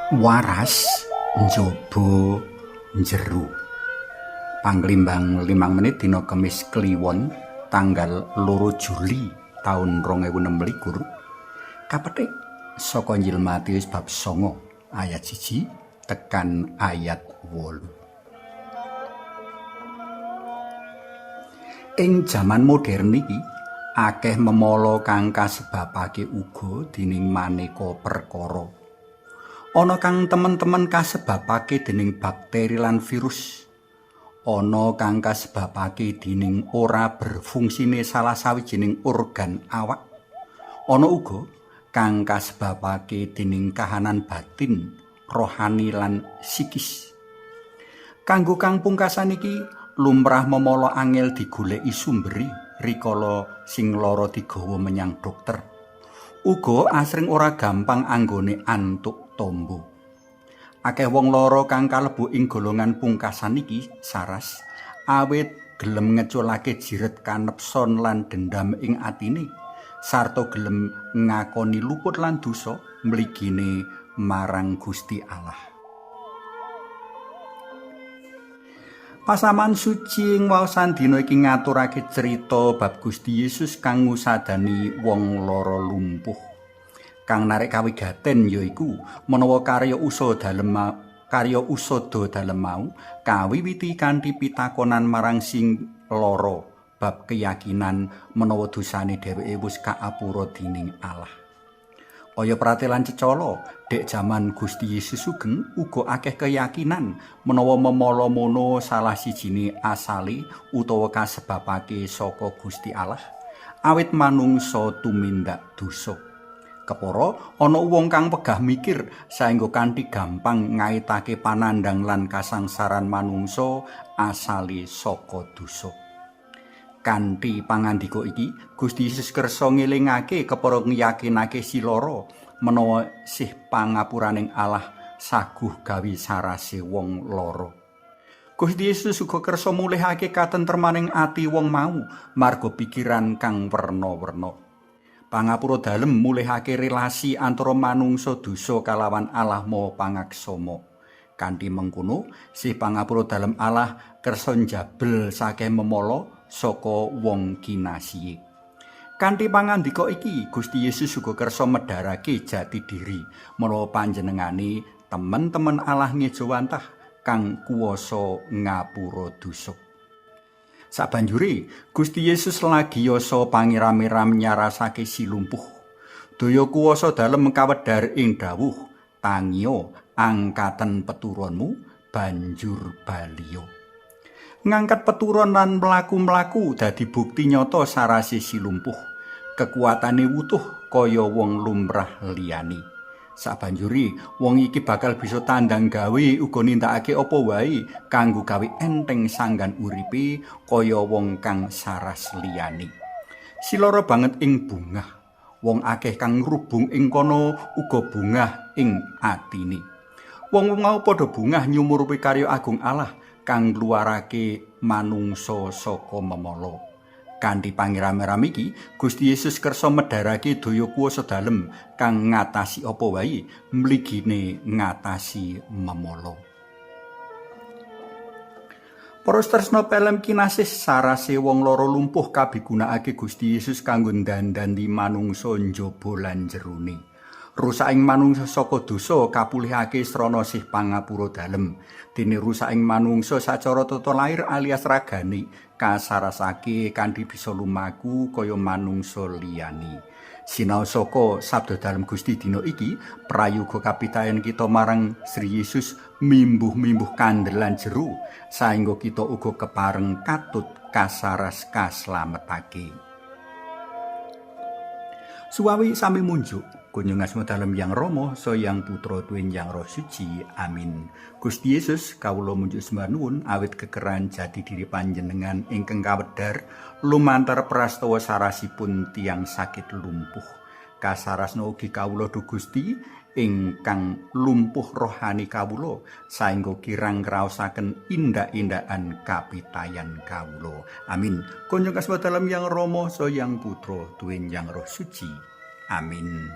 Waras njaba njero. Panglimbang 5 menit dina Kemis Kliwon tanggal 2 Juli taun 2026 kapetik saka Injil Matius bab 9 ayat 1 tekan ayat 8. Ing jaman modern iki akeh memala kang kasebabake uga dening maneka perkara. Ana kang temen-temen kasebabake dening bakteri lan virus. Ana kang kasebabake dening ora berfungsine salah sawijining organ awak. Ana uga kang kasebabake dening kahanan batin, rohani lan psikis. Kanggo kang pungkasan iki lumrah memala angel digoleki sumberi rikala sing lara digawa menyang dokter. Uga asring ora gampang anggone antuk tombo. Akeh wong lara kang kalebu ing golongan pungkasan iki saras awit gelem ngeculake jiret kanepson lan dendam ing atine sarta gelem ngakoni luput lan dosa mligine marang Gusti Allah. Pasaman suci ing waosan dina iki ngaturake crita bab Gusti Yesus kang ngusadani wong lara lumpuh. Kang narik kawigaten yaiku menawa karya usada dalem mau kawiwiti kanthi pitakonan marang sing lara bab keyakinan menawa dosane dheweke wis kaapura dening Allah. Kaya pratelan cecala, dek jaman Gusti Yesus sugeng uga akeh keyakinan menawa memala mono salah sijine asale utawa kasebabake saka Gusti Allah awit manungsa tumindak dosa. Kepara ana wong kang wegah mikir saengga kanthi gampang ngaitake panandhang lan kasangsaran manungsa asale saka dosa. Kanthi pangandika iki, Gusti Yesus kersa ngelingake kepara ngeyakinake si lara menawa sih pangapuraning Allah saguh gawe sarase wong lara. Gusti Yesus uga kersa mulihake katentremaning ati wong mau marga pikiran kang werna-werna. Pangapura dalem mulihake relasi antara manungsa dosa kalawan Allah Maha Pangaksama. Kanthi mengkono, sih pangapura dalem Allah kersa njabel sakeh memala saka wong kinasihe. Kanthi pangandika iki, Gusti Yesus uga kersa medharake jati diri menawa panjenengane temen-temen Allah ngejawantah kang kuwasa ngapura dosa. Sabanjure, Gusti Yesus lagi yasa pangiram-iram nyarasake si lumpuh. Daya kuwasa dalem kawedhar ing dawuh, "Tangiya, angkaten peturonmu, banjur baliya." Ngangkat peturon lan mlaku-mlaku dadi bukti nyata sarase si lumpuh. Kekuatane wutuh kaya wong lumrah liyane. Sabanjure, wong iki bakal bisa tandang gawe uga nindakake apa wae kanggo gawe enteng sanggan uripe kaya wong kang saras liyane. Silara banget ing bungah. Wong akeh kang ngrubung ing kono uga bungah ing atine. Wong-wong mau padha bungah nyumurupi karya agung Allah kang ngluwarake manungsa saka memala. Kanthi pangiram-iram iki, Gusti Yesus kersa medharake daya kuwasa dalem kang ngatasi apa wae, mligine ngatasi memala. Para tresna pelem kinasih, sarase wong lara lumpuh kabigunakake Gusti Yesus kanggo ndandani manungsa njaba lan jerone. Rusaking manungsa saka dosa kapulihake srana sih pangapura dalem. Dene rusaking manungsa sacara tata lair alias ragane kasarasake kanthi bisa lumaku kaya manungsa liyane. Sinau saka sabda dalem Gusti dina iki, prayoga kapitayan kita marang Sri Yesus mimbuh-mimbuh kandelan jero saengga kita uga kepareng katut kasaras kaslametake. Suwawi sami munjuk. Kunjung asma dalem Yang Rama, Sang Putra tuwin Yang Roh Suci. Amin. Gusti Yesus, kawula munjuk sembah nuwun awit kekeran jati diri panjenengan ingkang kawedhar lumantar prastawa sarasipun tiyang sakit lumpuh. Kasarasna ugi kawula duh Gusti ingkang lumpuh rohani kawula saengga kirang ngraosaken indak-indakan kapitayan kawula. Amin. Kunjung asma dalem Yang Rama, Sang Putra tuwin Yang Roh Suci. Amin.